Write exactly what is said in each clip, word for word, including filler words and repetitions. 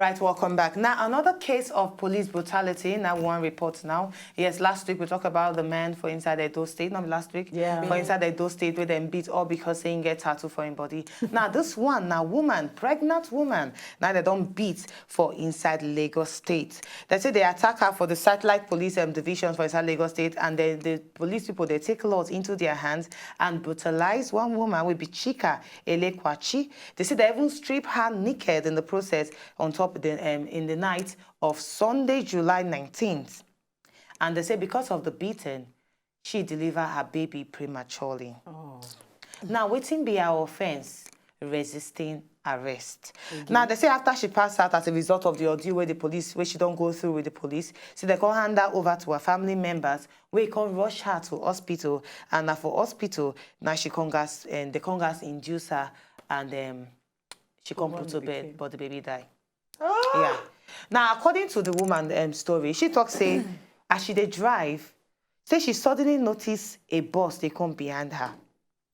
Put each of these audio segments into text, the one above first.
Right, welcome back. Now, another case of police brutality. Now, one report now. Yes, last week we talked about the man for inside Edo State, not last week, Yeah. for inside Edo State, where them beat all because saying get tattoo for him body. Now, this one, now woman, pregnant woman, now they don't beat for inside Lagos State. They say they attack her for the satellite police um, divisions for inside Lagos State, and then the police people, they take laws into their hands and brutalize one woman with Bichika Elekwachi. They say they even strip her naked in the process on top of the, um, in the night of Sunday, July nineteenth. And they say because of the beating, she delivered her baby prematurely. Now, wetin be her offense? Resisting arrest. Now, they say after she passed out as a result of the ordeal where the police, where she don't go through with the police, so they come hand her over to her family members, where come rush her to hospital, and now for hospital, now she congas, and the congas induce her, and um, she come put to bed, but the baby die. Yeah. Now, according to the woman um, story, she talks say, as she dey drive, say she suddenly notice a bus they come behind her.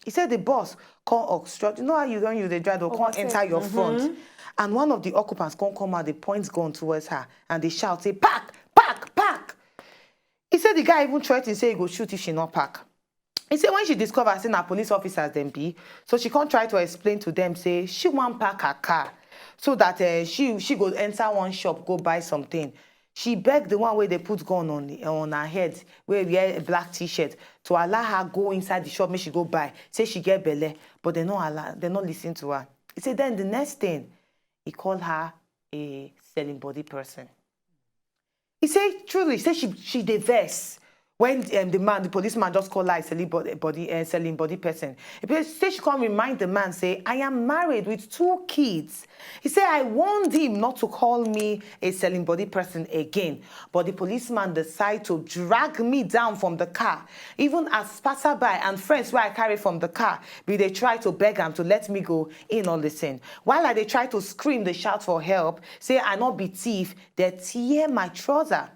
He said the bus come obstruct. You know how you when you dey drive, they come enter your front, and one of the occupants come come out, they point gun towards her, and they shout say, "Park, park, park!" He said the guy even threatened say he go shoot if she not park. He said when she discovered say na police officers dem be, so she come try to explain to them say she wan park her car so that uh, she she go enter one shop go buy something. She beg the one where they put gun on the, on her head, where wear a black t-shirt, to allow her go inside the shop make she go buy. Say she get belle, but they no allow, they no listen to her. He said then the next thing, he called her a selling body person. He say truly, say she she dey vex when um, the man, the policeman just call her a selling body, body uh, selling body person. He say she come remind the man say, "I am married with two kids." He say, "I warned him not to call me a selling body person again, but the policeman decide to drag me down from the car. Even as passerby and friends where I carry from the car, be they try to beg am to let me go, he no listen. While I dey try to scream, dey shout for help, say I no be thief, they tear my trouser."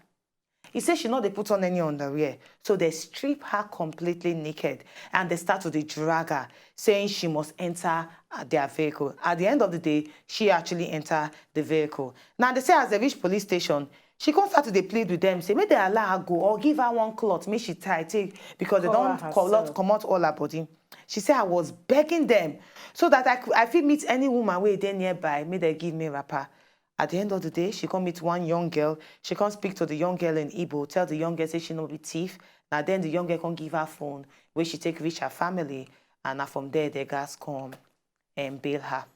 He say she no dey put on any underwear, so they strip her completely naked and they start to dey drag her, saying she must enter uh, their vehicle. At the end of the day, she actually enter the vehicle. Now they say as they reach police station, she come start to dey plead with them, say make they allow her go or give her one cloth, make she tie take because they Cover don't herself. Cloth comot all her body. She say I was begging them so that I could I fit meet any woman wey dey nearby, make they give me wrapper. At the end of the day, she come meet one young girl. She come speak to the young girl in Igbo, tell the young girl say she no be thief. Now then the young girl come give her phone where she take reach her family, and na from there the guys come and bail her.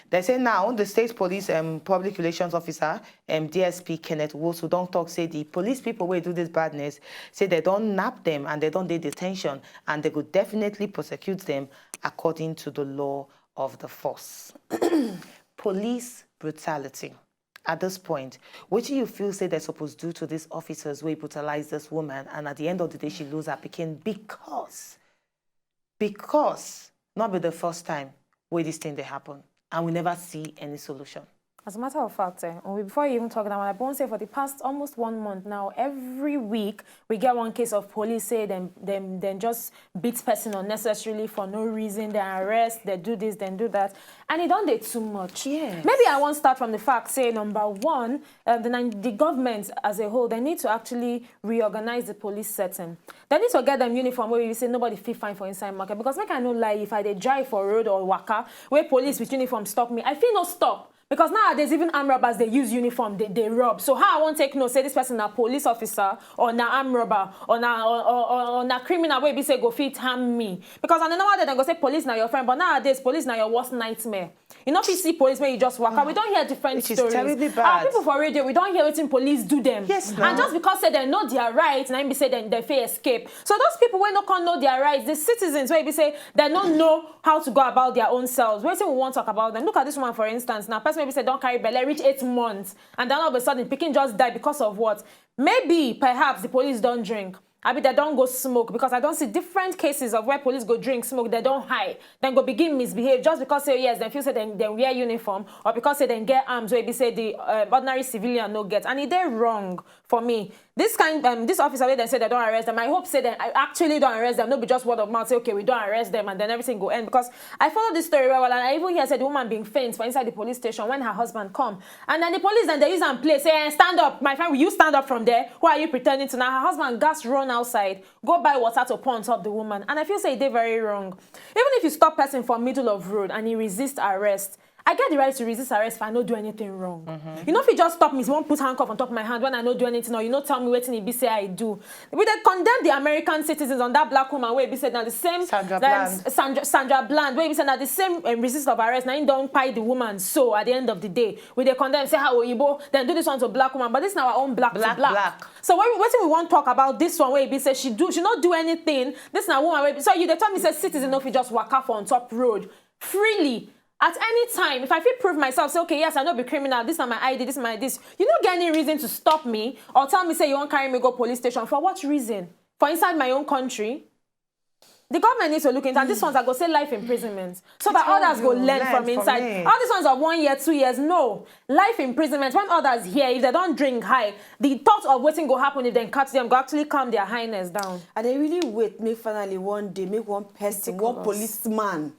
They say now the state police um, public relations officer, um, D S P Kenneth Wosu, don't talk say the police people wey do this badness, say they don't nab them and they don't dey detention, and they go definitely prosecute them according to the law of the force. Police brutality. At this point, what do you feel say they're supposed to do to these officers who brutalize this woman, and at the end of the day, she lose her pikin because, because not be the first time where this thing they happen, and we never see any solution. As a matter of fact, eh, we- before you even talk that one, I won't say for the past almost one month now, every week we get one case of police say them them them just beat person unnecessarily for no reason. They arrest, they do this, they do that, and it don't dey too much. Yes. Maybe I won't start from the fact say number one, uh, the Ni- the government as a whole they need to actually reorganize the police setting. They need to get them uniform where you say nobody feel fine for inside market, because make I no lie, if I dey drive for road or waka where police with uniform stop me, I feel no stop. Because nowadays, even armed robbers, they use uniform, they, they rob. So how I won't take no say this person a police officer or na armed robber or na or, or, or, or na criminal wey be say go fit harm me. Because on the normal day, they go say police na your friend, but nowadays, police na your worst nightmare. You know, if you see police when you just walk out, we don't hear different Which is stories. Terribly Our bad. People for radio, we don't hear wetin police do them. Yes, And na. Just because say they know their rights, na im be say then they fit escape. So those people wey no come know their rights, the citizens wey be say they no know how to go about their own selves. Wetin we wan talk about them? Look at this one for instance. Now, person wey be say don carry belle reach eight months, and then all of a sudden, pikin just die because of what? Maybe, perhaps, the police don drink. Abi they don go smoke, because I don see different cases of where police go drink, smoke, they don high, then go begin misbehave just because say yes, they feel say they, they wear uniform, or because say they get arms wey be say the uh, ordinary civilian no get, and e dey wrong for me. This kind, um, this officer wey dem say dem don arrest them, I hope say dem, I actually don arrest them. No be just word of mouth say, "Okay, we don arrest them," and then everything go end. Because I follow this story well, well, and I even hear say the woman bin faint for inside the police station when her husband come. And then the police dem dey use am play, say, "Eh, stand up, my friend, will you stand up from there? Who are you pretending to?" Now her husband gas run outside, go buy water to pour on top the woman. And I feel say e dey very wrong. Even if you stop person for middle of road and he resist arrest, I get the right to resist arrest if I no do anything wrong. You no fit just stop me, wan put handcuff on top my hand when I no do anything, or you no tell me wetin e be say I do. We dey condemn the American citizens on that black woman wey be say na the same, Sandra na Bland. Sandra, Sandra Bland, wey be say na the same, um, resist of arrest, na im don kpai the woman. So at the end of the day, we dey condemn, say, "How oyibo, then do this one to black woman," but this na our own black, Black, to black. black. So when, wetin we wan talk about this one wey be say she do, she no do anything. This na woman wey be, so you dey tell me say citizen no fit just waka for on top road freely at any time. If I fit prove myself, say, "Okay, yes, I no be criminal, this na my I D, this na my this," you no get any reason to stop me or tell me say you wan carry me go police station. For what reason? For inside my own country? The government needs to look into, and these ones I go say life imprisonment, so that Told others go you, learn learn from from inside. It. All these ones of one year, two years, no. Life imprisonment. When others hear, if dem don drink high, the thought of wetin go happen if dem catch them go actually calm their highness down. I dey really wait make finally one day make one person, one Ridiculous. Policeman,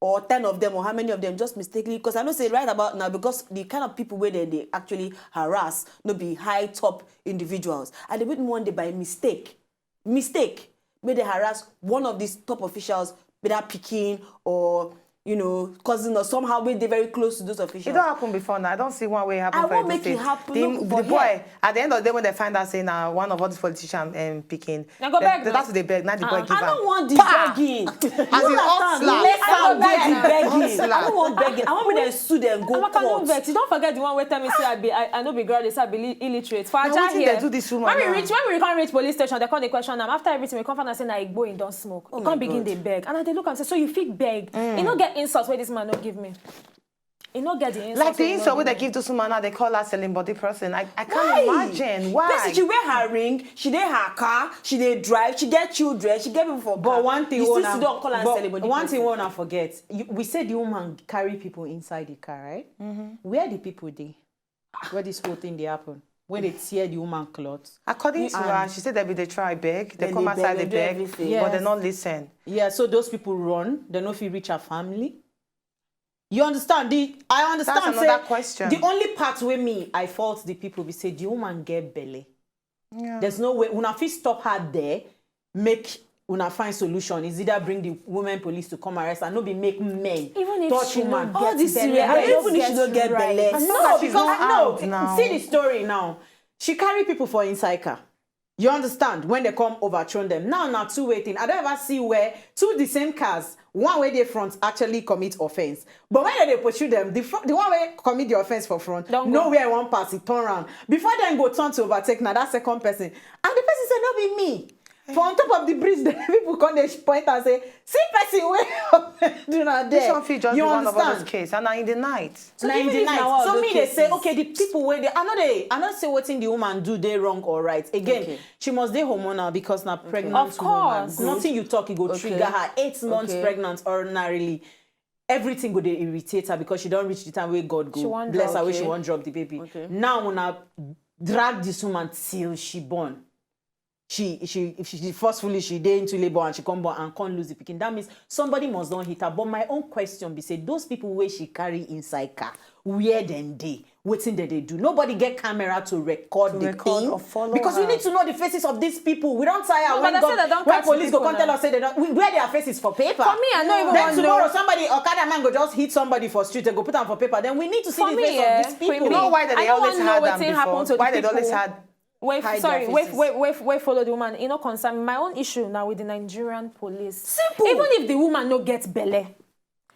or ten of them, or how many of them, just mistakenly, because I know say right about now, because the kind of people wey dem dey actually harass no be high top individuals. I dey wait one day by mistake, mistake, make dem harass one of these top officials, whether pikin or, you know, cousin or somehow wey dey very close to those It officials. Don't happen before now. I don't see one way happen I for wan Edo make it State. happen, The, no, the for boy, here. At the end of the day, when they find out, say now one of all these politicians um, picking, Now go they, beg they now. have to they beg. Now the boy give I am. don't want this Pa! begging. As in hot slap. Let's Hot not beg slap. Begging. Hot slap. I don't want begging. I want make dem sue dem go Amaka, no court. Vex. You don't forget the one wey tell me say I be, I, I no be graduate, say I be li- illiterate. For Now Ajah wetin here. They do this woman When we now? Reach, when we come reach police station, they come dey question am. After everything, we come find out say na igbo he don smoke. Oh He my come begin God. Dey beg, and I dey look am say, "So you fit beg? You no get insult wey this man no give me. You no get the insult." Like the wey you no insult wey give they me. Give to someone now, they call her selling body person. I, I can't Why? Imagine why. Person, she wear her ring, she dey her car, she dey drive, she get children, she get people for But car. One thing You we still wanna, sit down, call her but celebrity one person. Thing we wanna forget. You, we said the woman carry people inside the car, right? Where the people dey? Where this whole thing dey happen? When they tear the woman cloth. According to And her, she said they be they try beg, they Then come they outside, beg, they they do beg, everything. But they Yes. not listen. Yeah, so those people run. They no fit reach her family. You understand? The I understand. That's Say, another question. The only part where me I fault the people, we say the woman get belly. Yeah. There's no way una fit stop her there. Make una find solution. Is either bring the women police to come arrest and no be make men Even if touch she no woman. get All this belle, serious. I Even don't if she no get get right. belle. As No, long as she's because not no. Out now. See the story now. She carry people for inside car. You understand? When they come overthrow them. Now, now two way thing. I don't ever see where two the same cars, one where they front actually commit offense. But when they pursue them, the fr- the one where commit the offense for front, Don't go. Nowhere one pass it turn around. Before then go turn to overtake now that second person. And the person said, "No be me." For on top of the bridge, the people come they point and say, "See person where do not there." This one fit just You be one of all those understand? cases, and now in the night. So Na even in the if night. na one So of me those dey cases. say, Okay, the people where they, I know they, I not say what thing the woman do they wrong or right. Again, Okay. She must dey hormonal because na pregnant Of woman. course. Nothing you talk, it go Okay. Trigger her. Eight months Okay. Pregnant ordinarily. Everything go dey irritate her because she don't reach the time where God go She wan bless drop. Her where she Okay. Won't drop the baby. Okay. Now una drag this woman till she born. She she if she forcefully she dey into labor and she come born and can't lose the pikin. That means somebody must don't hit her. But my own question be say those people where she carry inside car, where then they? Wetin dem dey do? Nobody get camera to record To the record thing or follow because we her. Need to know the faces of these people. We don't tire. No, When but I God, said they don't when catch police go people come tell now. Us say they don't. We, where their faces for paper? For me, I no even Then want tomorrow know. Somebody okada man go just hit somebody for street. They go put am for paper. Then we need to see For the me, face eh, of these Queen people. Bee, No, why did I they don't always wanna know had wetin them happen before? To the Why did they always people. Had? Wait, Hide sorry, their wait, faces. Wait, wait, wait, follow the woman. You know, concern. My own issue now with the Nigerian police. Simple. Even if the woman no get belle,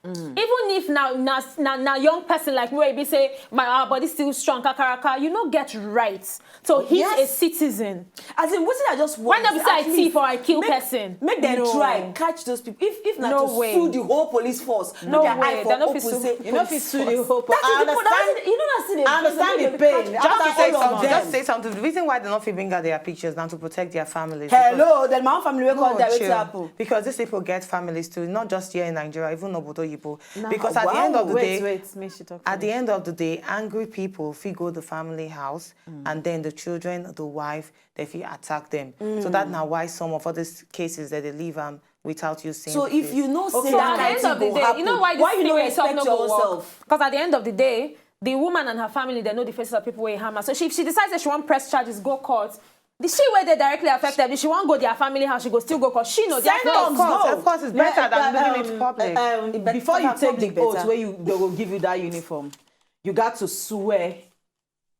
even if now now now now young person like me wey be say my our body still strong kakaraka, you no get right to hit Yes. A citizen. As in, wetin I just want Why not be say I at least thief or I kill make, person? Make them No. try catch those people. If if not No to way. Sue the whole police force, No their way. Eye for They're not open fit sue say You know if you sue the whole That is I the point. understand. That's the, you know that's the I understand the they pain. catch- Just catch to say all of something. them. Just say something. The reason why they not fit bring out their pictures now to protect their families. Hello, then my own family will No, call that chill. wetin happen. Because these people get families too, not just here in Nigeria, even obodo oyibo. Because at the end of the wait, day, wait, make she talk. at the finish. End of the day, angry people fit go the family house, and then the children, the wife, they fit attack them. So that's now why some of all these cases that they leave um without you seeing. So the if face. You know say Okay, that at the kind end thing of the go day, happen, You know why this why you no spirit talk respect no go yourself? Work? Because at the end of the day, the woman and her family, they know the faces of people wey harm her. So she, if she decides that she wan press charges, go court. The she wey dey directly affected, if she wan go their family house, she go still go court. She know their Send Of us course, go. of course, it's better Yeah, than but, leaving um, it public. Um, It better before you take the public oath better. Where you they will give you that uniform, you got to swear,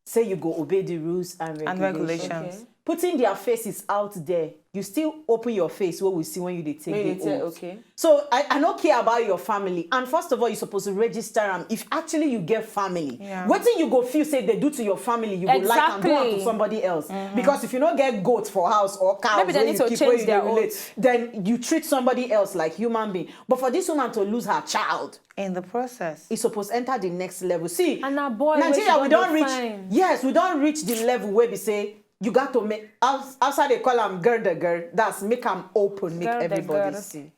say you go obey the rules and And regulations. Regulations. Putting their faces out there, you still open your face. What we see when you dey take When you the take- oath. Okay. So I, I don't care about your family. And first of all, you're supposed to register them. If actually you get family, Yeah. What thing you go feel say they do to your family, you go like and do am to Exactly. Somebody else. Because if you don't get goats for house or cows, Maybe they where need you to keep, change where you their dey relate, oath. Then you treat somebody else like human being. But for this woman to lose her child, In the process. It's supposed to enter the next level. See, And na boy wey Nigeria, she we don don't dey reach. Find. Yes, we don't reach the level where we say you got to make outs- outside they call them girl the girl. That's make them open, make Girl the everybody girl. See.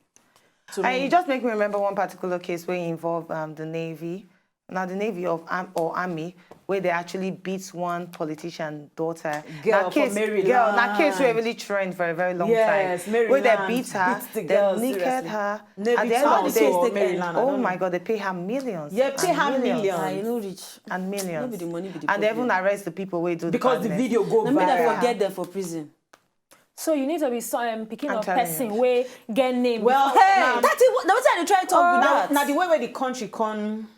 To And me, it just make me remember one particular case where it involved um, the navy. Now the navy of arm or army where they actually beat one politician daughter. Girl Now for case, Maryland. Girl, now case where really trend for a very long Yes, time. Where they Maryland. Beat her, Beat the then girl, naked seriously. Her. Navy At the end town of the day, for take Maryland, I oh don't my know. God, they pay her millions. Yeah, pay and her millions. millions. Ah, you no reach. And millions. No be the money be the And they even problem. Arrest the people where do the Because the badness. Video go Na me that viral. Forget them for prison. So you need to be so, um, picking I'm up telling person you. Wey get name. Well, Hey! now- That is what, that wetin I dey try talk be now, that. Now the way where the country come,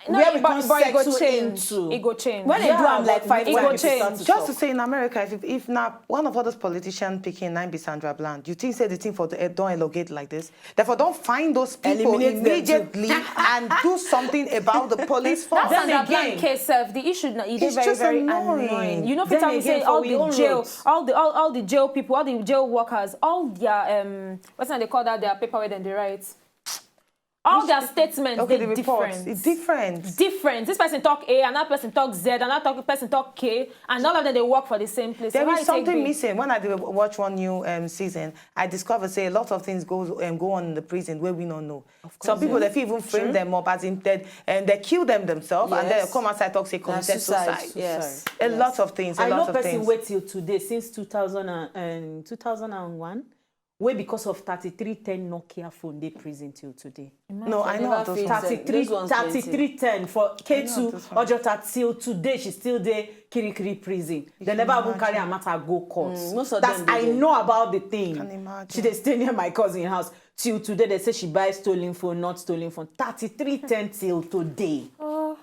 No, where we but- come but it go settle change. Into. It go change. When they do Yeah, am like but five It when go we times. start change. to Just to talk. Say in America, if, if now one of all those politician picking nine be Sandra Bland, you think say the thing for the, don't elongate like this? Therefore, don't find those people Eliminate them too. Immediately and do something about the police force. That Then Sandra again, Bland case sef, the issue na e dey it's very just very annoying. Annoying. You know, Then fit tell me again, say for all we the own jail, roads. All the all, all the jail people, all the jail workers, all their um, what's they call that their paper where dem dey write, all their statements Okay, dey the reports. Different. It's different. Different. This person talk A, another person talk Z, another talk, person talk K, and all of them they work for the same place. So There how is e take something be? Missing. When I dey watch one new um, season, I discover say a lot of things go um, go on in the prison where we don't know. Some people they fit even frame them up as in dead and they kill them themselves and then Yes. Come outside talk say Na committed suicide. Suicide. Yes. A lot of things. A I lot know of person things. Wait till today since two thousand and, um, two thousand and one. Wey because of thirty-three ten Nokia phone dey prison till today. No, I know Never of those feel ones. Those 33, ones plenty. 3310 for K two 2. Ojota till today she still dey Kirikiri prison. They can never even carry her imagine. Matter go court. Mm, most of That's them dey I there. Know about the thing. Can imagine. She dey stay near my cousin house till today. They say she buy stolen phone, not stolen phone. Thirty-three ten till today.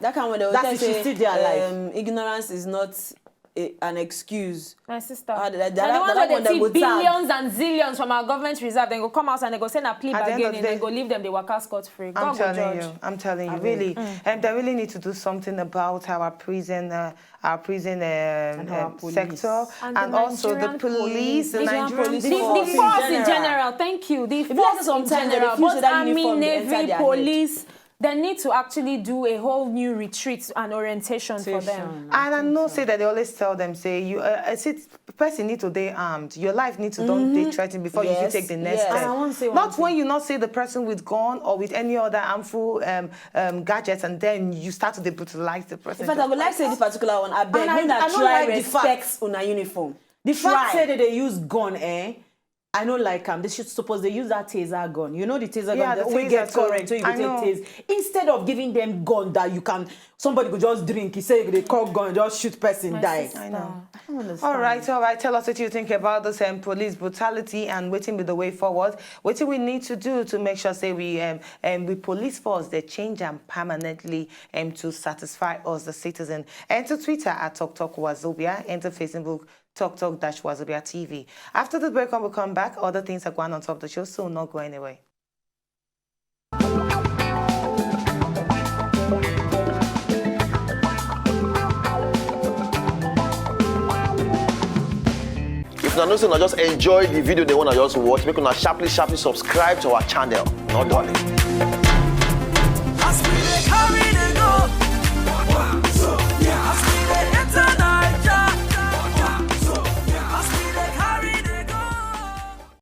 That kind when they will That's tell if she say still dey alive. Um, ignorance is not a, an excuse. My sister. Ah, the, the, And the that, ones that wey one dey they see go tag. Billions and zillions from our government reserve, then go come out and they go say na plea At the end bargain, of the and then day- go leave them, they waka scot free. I'm God go telling judge. You, I'm telling you, Abeg. Really, and they really need to do something about our prison, uh, our prison um, our um, police. Sector, And and, the also the Nigerian police, the police. Nigerian Police The, police, the force force in in general. General, thank you. The If you like force say in sometimes they general, feel both say that army, uniform dey enter navy, their head. Police, they need to actually do a whole new retreat and orientation for them. And I know say that they always tell them say you uh, I see person need to be armed. Your life needs to don't be threatened before you Yes, take the next yes. step. And I want to say one Not thing. When you not see the person with gun or with any other harmful um, um, gadgets, and then you start to brutalize the person. In fact, I would like say this particular one. I beg, And I- make una I don't try like the respect fact. Una uniform. The fact Try. Say that they use gun, eh? I know like am. They should suppose they use that taser gun. You know the taser Yeah, gun that the we taser get too. Current, so you go I take know. Tase. Instead of giving them gun that you can somebody could just drink, he say they call gun, just shoot person, My die. sister. I know. I don't understand. All right, all right. Tell us what you think about this um, police brutality and waiting be the way forward. What do we need to do to make sure say we um, um we police force they change them permanently and to satisfy us the citizen. And to Twitter at Talk Talk Wazobia and to Facebook Talk Talk Dash Wazobia T V. After the break, when we come back, other things are going on top of the show, so not go anywhere. Your Una know say una just enjoy the video, the one I just watch. Make una sharply, sharply subscribe to our channel. No darling. As we dey carry